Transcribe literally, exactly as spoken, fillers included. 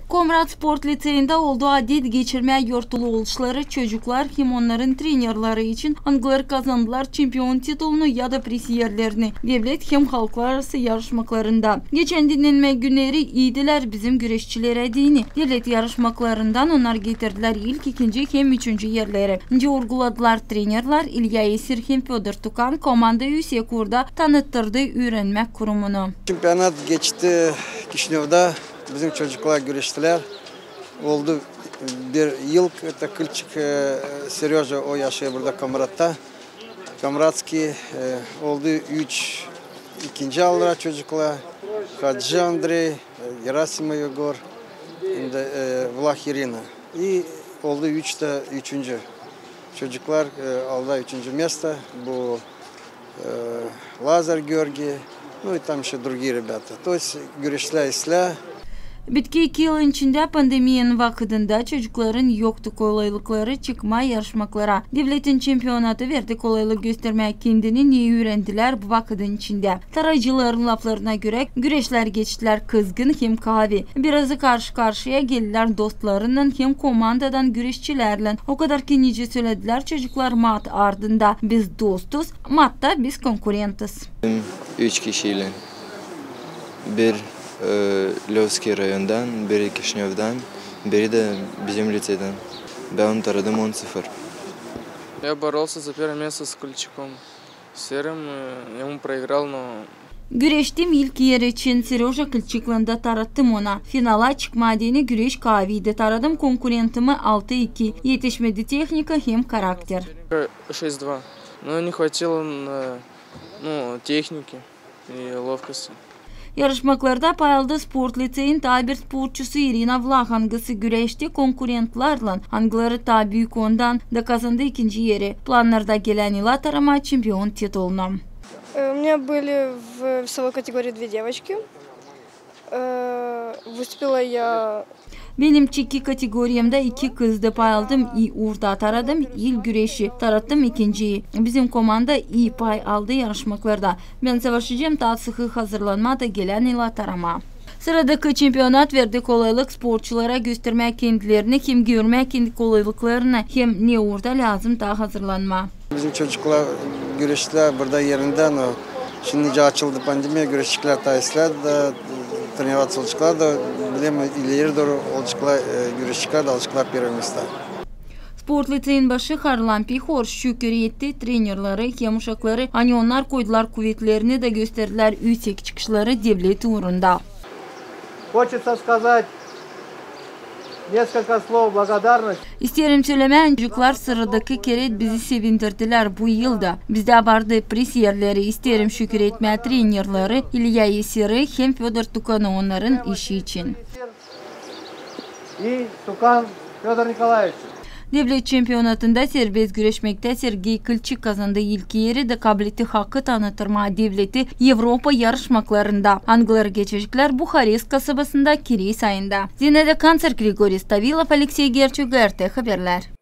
Komrat Sport Liţeyindä oldu adet geçirmää yortulu oluşları çocuklar hem onnarın trenerleri için, angıları kazandılar çempion titulunu ya da priz erlerini devlet hem halklararası yarışmaklarında. Geçän dinnenmä günneri iidilär bizim güreşçilerä deyni. Devlet yarışmaklarından onnar getirdilär ilk, ikinci hem üçüncü erleri. Nicä urguladılar trenerlär İlya Esir hem Födor Tukan, komanda üüsek uurda tanıttırdı üürenmäk kurumunu. Çempionat geçti Kişinövda. Bizim çocuklar güreştilär. Oldu bir yıl, это Kılçık, e, Seröja, o yaşêêr burada Komratta. Komratski, e, oldu üç, ikinci aldılar çocuklar. Hacı Andrey, e, Gerasimov Egor, hem dä, e, Vlah İrina. İ oldu üç dä üçüncü. Çocuklar, e, aldı üçüncü mesto. Bu e, Lazar Georgi, ну и там ещё другие ребята. То есть güreşlär islää. Bitki iki yılın içindä pandemiyanın vakıdında çocukların yoktu kolaylıkları çıkmaa yarışmaklara. Devletin çempionatı verdi kolaylık göstermää kendini, ne üürendilär bu vakıdın içindä. Tarayıcıların laflarına görä, güreşlär geçtilär kızgın hem kaavi. Birazı karşı-karşıya geldilär dostlarınnan hem komandadan güreşçilärlän. O kadar ki, nicä söledilär çocuklar maç ardında: biz dostuz, maçta biz konkurentiz. Üç kişiylän. Bir, e, Lövskiy rayondan, biri Kişinövdan, biri dä bizim liţeydän. Bän onu taradım on sıfır. Я боролся за первое место с Кульчаком. Серым, э, ему проиграл, но... Güreştim ilk er için, Seröja Kılçıklan da tarattım ona. Finala çıkmaa deyni güreş kaaviydi. Taradım konkurentimi altı iki. Etişmedi tehnika hem karakter. Э, шесть два. Но не хватило, э, ну, техники и ловкости. Yarışmaklarda pay aldı Sport Liţeyin taa bir sportçusu İrina Vlah, angısı güreşti konkurentlärlän, angıları taa büük ondan, da kazandı ikinci eri. Plannarda gelän yıla taramaa çempion titulunu. Э, у меня были в весовой категории две девочки. Э, выступила я. Benim çeki kategoriyamda iki kızdı, pay aldım, i uurda taradım ilk güreşi, tarattım ikinciyi. Bizim komanda i pay aldı yarışmaklarda. Bän savaşacam taa sıhı hazırlanmaa da gelän yıla taramaa. Sıradakı çempionat verdi kolaylık sportçulara göstermää kendilerini hem görmää kendi kolaylıklarını hem ne uurda lääzım taa hazırlanmaa. Bizim çocuklar güreştilär burada erindän, но şindi açıldı pandemiya, güreşçiklär taa islää da, e, тренироваться olaceklar da, bilemiyorum, ileri dooru olaceklar, e, güreşçiklär da alaceklar первое место. Sport liţeyin başı Harlan Pihor şükür etti trenerleri hem uşakları, ani onnar koydular kuvetlerini da gösterdilär üüsek çıkışları devlet uurunda. Хочется сказать несколько слов благодарности. İsteerim sölemää, çocuklar sıradakı kerä bizi sevindirdilär bu yıl da. Bizdä vardı priz erleri. İsteerim şükür etmää trenerleri İlya Esiri hem Födor Tukanı onnarın işi için. И Тукан Фёдор Николаевич. Devlet çempionatında serbest güreşmektä Sergey Kılçık kazandı ilk eri da kabledi hakı tanıttırmaa devleti Evropa yarışmaklarında, angıları geçeceklär Buharest kasabasında kirey ayında. Zinaida Kanţer, Grigoriy Stavilov, Aleksey Gerçuk, GRT Haberlär.